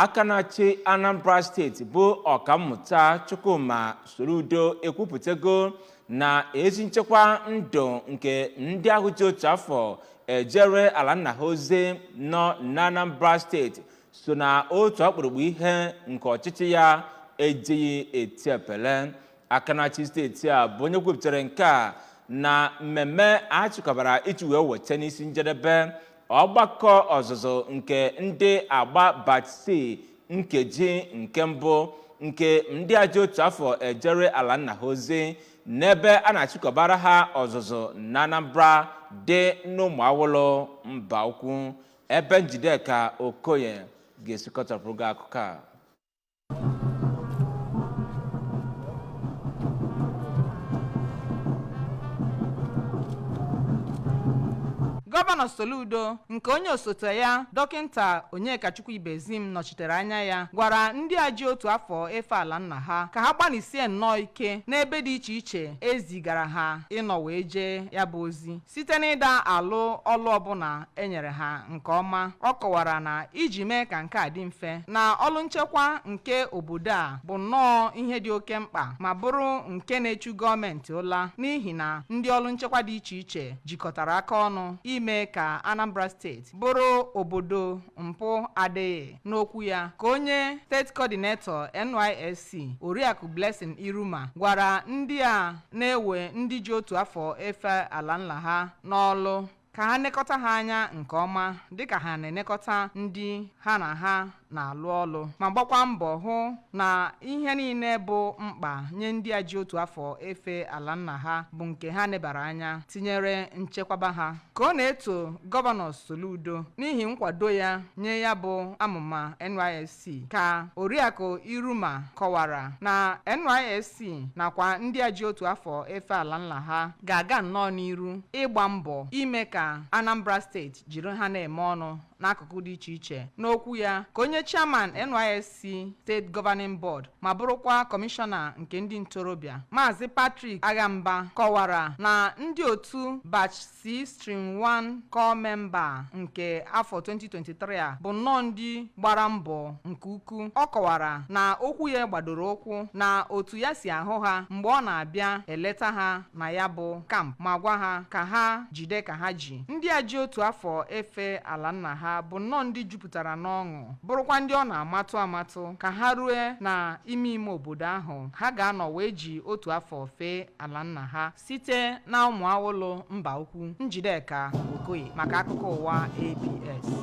Aka na-achị Anambra Steeti bụ Ọkammụta Chukwuma Soludo ekwupụtago na ezi nchekwa ndụ nke ndị ahụ ji otu afọ ejere ala nna ha ozi nọ n'Anambra Steeti so na otu ọkpụrụkpụ ihe nke ọchịchị ya ejighị eti epele. Aka na-achị steeti a bụ onye kwupụtara nke a na mmemme a chịkọbara iji wee weta n'isi njedebe ọgbakọ ọzụzụ nke ndị agba Batch C nkeji nke mbụ nke ndị a ji otu afọ ejere ala nna ha ozi n'ebe a na-achịkọbara ha ọzụzụ na Anambra dị n'Ụmụawụlụ Mbaukwu, ebe Njideka Okoye ga-esi kọtọpụrụ gị akụkọ a. Gọvanọ Soludo nke onye osote ya, Dọkịnta Onyekachukwu Ibezim, nọchitere anya ya, gwara ndị a ji otu afọ efe ala nna ha ka ha gbanisie nnọọ ike n'ebe dị iche iche e zigara ha ịnọ wee jee ya bụ ozi site n'ịda alụ ọlụ ọbụla e nyere ha nke ọma. Ọ kọwara na iji mee ka nke a dị mfe, na ọlụ nchekwa nke obodo a bụ nnọọ ihe dị oke mkpa ma bụrụ nke na-echu gọọmenti ụla, n'ihi na ndị ọlụ nchekwa dị iche iche jikọtara aka ọnụ ime ka Anambra Steeti bụrụ obodo mpụ adịghị. N'okwu ya ka onye steeti coordinator NYSC, Oriakụ Blessing Iruma, gwara ndị a na-ewe ndị ji otu afọ efe ala nna ha n'ọlụ ka ha nekọta ha anya nke ọma dịka ha na-enekọta ndị ha na ha na-alụ ọlụ, ma gbakwa mbọ hụ na ihe niile bụ mkpa nye ndị a ji otu afọ efe ala nna ha bụ nke ha nebara anya, tinyere nchekwaba ha. Ka ọ na-eto Gọvanọ Soludo n'ihi nkwado ya nye ya bụ amụma NYSC, ka Oriakụ Iruma kọwara na NYSC nakwa ndị a ji otu afọ efe ala nna ha ga-aga nnọọ n'iru ịgba mbọ ime ka Anambra Steeti jiri ha na-eme ọnụ n'akụkụ dị iche iche. N'okwu ya ka onye chairman NYSC State Governing Board ma bụrụkwa kọmishọna nke ndị ntorobịa, Maazị Patrick Aghamba, kọwara na ndị otu Batch C Stream 1 Corps Member nke afọ 2023 a bụ nnọọ ndị gbara mbọ nke ukwuu. Ọ kọwara na okwu ya gbadoro ụkwụ na otu ya si ahụ ha mgbe ọ na-abịa eleta ha na ya bụ camp, ma gwa ha ka ha jide ka ha ji. Ndị a ji otu afọ efe ala nna ha bụ nnọọ ndị jupụtara n'ọṅụ, bụrụkwa ndị ọ na-amatụ amatụ ka ha rue na ime ime obodo ahụ ha ga-anọ wee ji otu afọ fee ala nna ha. Site na Ụmụawụlụ Mbaukwu, Njideka Okoye maka akụkọ ụwa ABS.